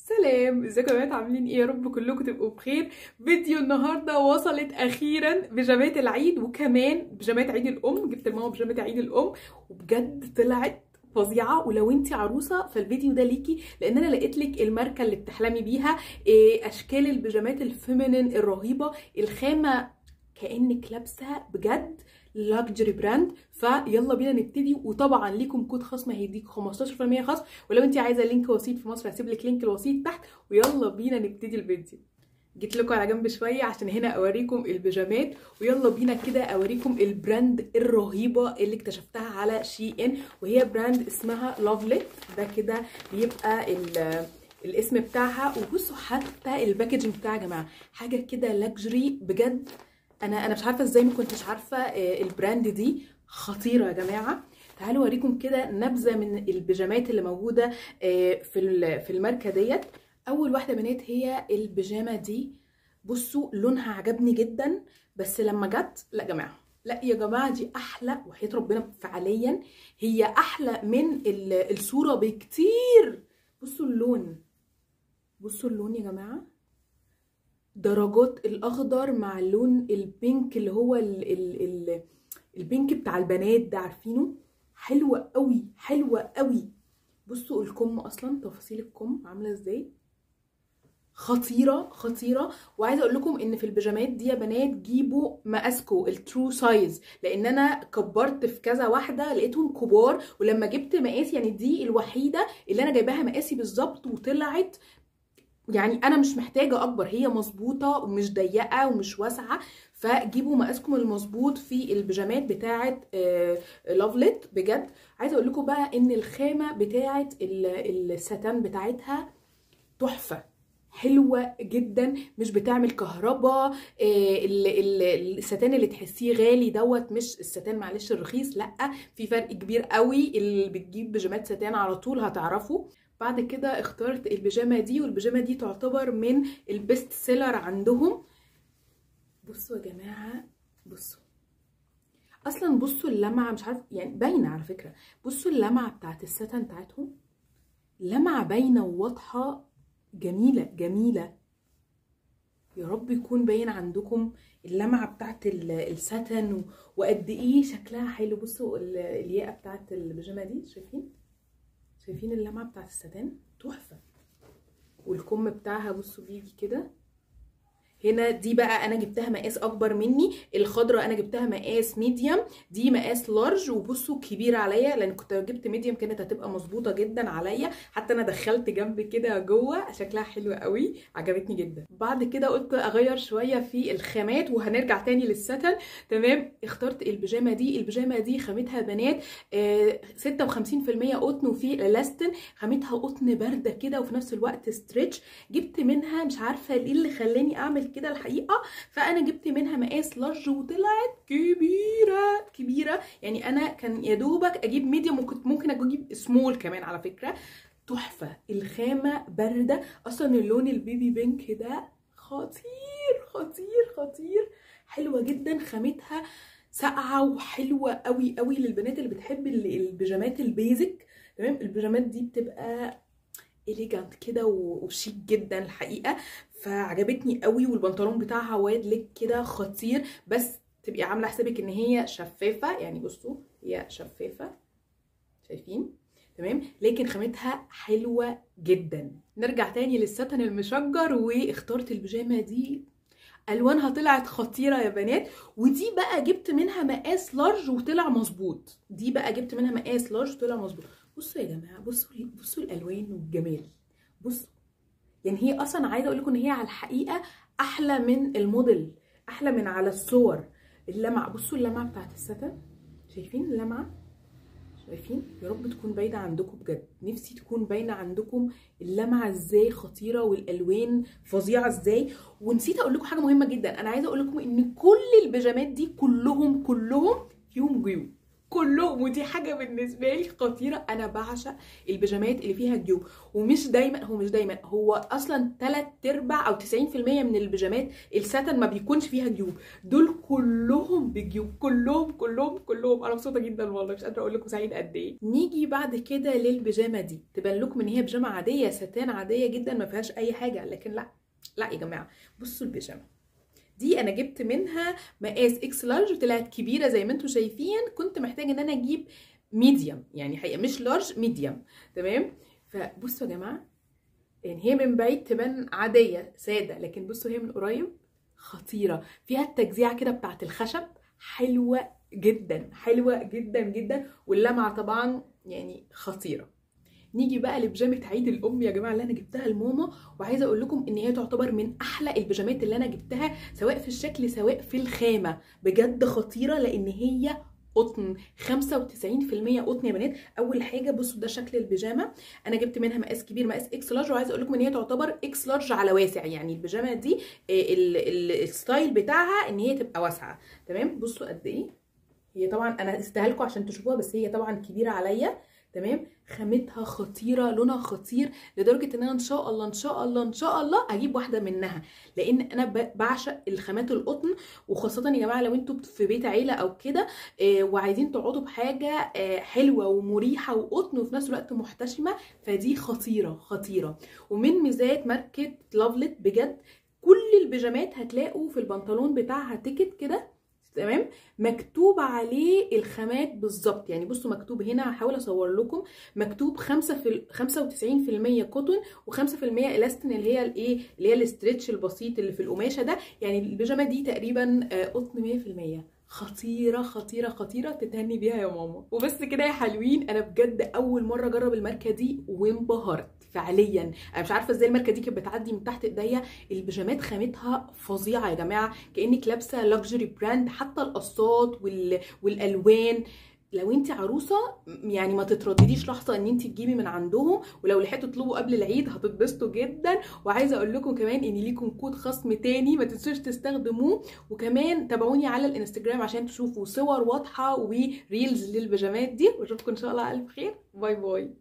سلام، ازيكم يا بنات؟ عاملين ايه؟ يا رب كلكم تبقوا بخير. فيديو النهارده وصلت اخيرا بيجامات العيد، وكمان بيجامات عيد الام. جبت لماما بيجامات عيد الام وبجد طلعت فظيعة. ولو انت عروسه فالفيديو ده ليكي، لان انا لقيت لك الماركة اللي بتحلمي بيها. اشكال البيجامات ال feminine الرهيبة، الخامة كانك لابسه بجد luxury brand. فيلا بينا نبتدي. وطبعا ليكم كود خصم هيديك 15% خصم، ولو انت عايزه link وسيط في مصر هسيب لك link الوسيط تحت. ويلا بينا نبتدي الفيديو. جيت لكم على جنب شوية عشان هنا اوريكم البيجامات، ويلا بينا كده اوريكم ال brand الرهيبة اللي اكتشفتها على SHEIN، وهي brand اسمها Lovelet. ده كده بيبقى الاسم بتاعها. وبصوا حتى ال packaging بتاعها يا جماعة، حاجة كده luxury بجد. انا مش عارفه ازاي ما كنتش عارفه ال brand دي، خطيرة يا جماعة. تعالوا اوريكم كده نبذه من البيجامات اللي موجودة في الماركة ديت. اول واحدة بنات هي البيجامه دي. بصوا لونها عجبني جدا، بس لما جت لا يا جماعة، لا يا جماعة دي احلى، وحياه ربنا فعليا هي احلى من الصورة بكتير. بصوا اللون، بصوا اللون يا جماعة، درجات الاخضر مع اللون ال pink اللي هو ال ال ال ال pink بتاع البنات ده، عارفينه؟ حلوة قوي، حلوة قوي. بصوا الكم اصلا، تفاصيل الكم عامله ازاي، خطيرة خطيرة. وعايزه اقول لكم ان في البيجامات دي يا بنات جيبوا مقاسكو ال true size، لان انا كبرت في كذا واحدة لقيتهم كبار، ولما جبت مقاسي يعني دي الوحيدة اللي انا جايباها مقاسي بالظبط وطلعت يعني انا مش محتاجه اكبر، هي مظبوطة ومش ضيقه ومش واسعة. فجيبوا مقاسكم المظبوط في البيجامات بتاعه Lovelet بجد. عايزه اقول لكم بقى ان الخامة بتاعه الستان بتاعتها تحفة، حلوة جدا، مش بتعمل كهرباء. الستان اللي تحسيه غالي دوت، مش الستان معلش الرخيص، لا في فرق كبير قوي. اللي بتجيب بيجامات ستان على طول هتعرفوا. بعد كده اخترت البيجامه دي، والبيجامه دي تعتبر من ال best seller عندهم. بصوا يا جماعة، بصوا اصلا، بصوا اللمعة، مش عارف يعني باينة على فكرة. بصوا اللمعة بتاعت الستان بتاعتهم، لمعة باينة وواضحة، جميلة جميلة. يا رب يكون باين عندكم اللمعة بتاعت الستان وقد ايه شكلها حلو. بصوا الياقه بتاعت البيجامه دي، شايفين؟ شايفين اللمعة بتاعت الستان؟ تحفة. والكم بتاعها بصوا بيجي كده هنا. دي بقى انا جبتها مقاس اكبر مني، الخضرة انا جبتها مقاس medium، دي مقاس large. وبصوا كبيرة عليا، لان كنت لو جبت medium كانت هتبقى مظبوطة جدا عليا. حتى انا دخلت جنب كده جوه، شكلها حلو قوي، عجبتني جدا. بعد كده قلت اغير شوية في الخامات وهنرجع تاني للستان. تمام، اخترت البيجامه دي. البيجامه دي خامتها بنات 56% قطن وفي الاستن، خامتها قطن باردة كده وفي نفس الوقت stretch. جبت منها مش عارفه ايه اللي خلاني اعمل كده الحقيقة، فانا جبت منها مقاس large وطلعت كبيرة كبيرة. يعني انا كان يا دوبك اجيب medium، وكنت ممكن اجيب سمول كمان على فكرة. تحفة، الخامة باردة اصلا، اللون ال baby pink ده خطير خطير خطير، حلوة جدا. خامتها ساقعه وحلوه قوي قوي للبنات اللي بتحب البيجامات ال basic. تمام، البيجامات دي بتبقى elegant كده وشيك جدا الحقيقة، فعجبتني قوي. والبنطلون بتاعها wide leg كده خطير، بس تبقي عامله حسابك ان هي شفافة، يعني بصوا هي شفافة، شايفين؟ تمام، لكن خامتها حلوة جدا. نرجع تاني للستان المشجر، واخترت البيجامه دي، الوانها طلعت خطيرة يا بنات. ودي بقى جبت منها مقاس large وطلع مظبوط. دي بقى جبت منها مقاس large وطلع مظبوط. بصوا يا جماعة، بصوا بصوا الالوان والجمال. بصوا يعني هي اصلا عايزه اقول لكم ان هي على الحقيقة احلى من الموديل، احلى من على الصور. اللمعة، بصوا اللمعة بتاعت الستان، شايفين اللمعة؟ شايفين؟ يا رب تكون باينة عندكم بجد، نفسي تكون باينة عندكم اللمعة ازاي خطيرة والالوان فظيعة ازاي. ونسيت اقول لكم حاجة مهمة جدا، انا عايزه اقول لكم ان كل البيجامات دي كلهم فيهم جيوب، كلهم، ودي حاجة بالنسبة لي خطيرة. انا بعشق البيجامات اللي فيها جيوب، ومش دايما، هو مش دايما، هو اصلا 3/4 او 90% من البيجامات الساتن ما بيكونش فيها جيوب، دول كلهم بجيوب، كلهم كلهم كلهم. انا مبسوطة جدا والله، مش قادرة اقول لكم سعيدة قد ايه. نيجي بعد كده للبيجامه دي، تبان لكم ان هي بيجامه عادية ساتان عادية جدا ما فيهاش اي حاجة، لكن لا لا يا جماعة، بصوا البيجامه دي انا جبت منها مقاس X large، طلعت كبيرة زي ما انتم شايفين، كنت محتاجه ان انا اجيب medium، يعني حقيقة مش large، medium، تمام. فبصوا يا جماعة، يعني هي من بعيد تبان عادية ساده، لكن بصوا هي من قريب خطيرة، فيها التجزيعه كده بتاعت الخشب، حلوة جدا، حلوة جدا جدا، واللمعه طبعا يعني خطيرة. نيجي بقى لبيجامه عيد الام يا جماعة اللي انا جبتها لماما، وعايزه اقول لكم ان هي تعتبر من احلى البيجامات اللي انا جبتها، سواء في الشكل سواء في الخامة، بجد خطيرة، لان هي قطن 95% قطن يا بنات. اول حاجة بصوا ده شكل البيجامه، انا جبت منها مقاس كبير، مقاس X large، وعايزه اقول لكم ان هي تعتبر X large على واسع، يعني البيجامه دي ال style بتاعها ان هي تبقى واسعة، تمام. بصوا قد ايه هي، طبعا انا قستها لكم عشان تشوفوها، بس هي طبعا كبيرة عليا، تمام. خامتها خطيرة، لونها خطير، لدرجة ان انا ان شاء الله ان شاء الله ان شاء الله اجيب واحدة منها، لان انا بعشق الخامات القطن، وخاصة يا جماعة لو انتوا في بيت عيله او كده وعايزين تقعدوا بحاجة حلوة ومريحه وقطن وفي نفس الوقت محتشمه، فدي خطيرة خطيرة. ومن ميزات ماركة لافلت بجد، كل البيجامات هتلاقوا في البنطلون بتاعها ticket كده، تمام، مكتوب عليه الخامات بالظبط. يعني بصوا مكتوب هنا، هحاول اصور لكم، مكتوب 95% قطن و5% الاستين، اللي هي الايه، اللي هي ال stretch البسيط اللي في القماشه ده. يعني البيجامه دي تقريبا قطن 100%، خطيرة خطيرة خطيرة، تتهني بيها يا ماما. وبس كده يا حلوين، انا بجد اول مرة اجرب الماركة دي وانبهرت فعليا. انا مش عارفه ازاي الماركة دي كانت بتعدي من تحت ايديا. البيجامات خامتها فظيعة يا جماعة، كانك لابسه luxury brand، حتى القصات والالوان. لو انت عروسه يعني ما تتردديش لحظة ان انت تجيبي من عندهم، ولو لحقتوا تطلبوا قبل العيد هتتبسطوا جدا. وعايزه اقول لكم كمان ان ليكم كود خصم تاني ما تنسوش تستخدموه، وكمان تابعوني على الانستجرام عشان تشوفوا صور واضحة و reels للبيجامات دي. واشوفكم ان شاء الله على الف خير، bye bye.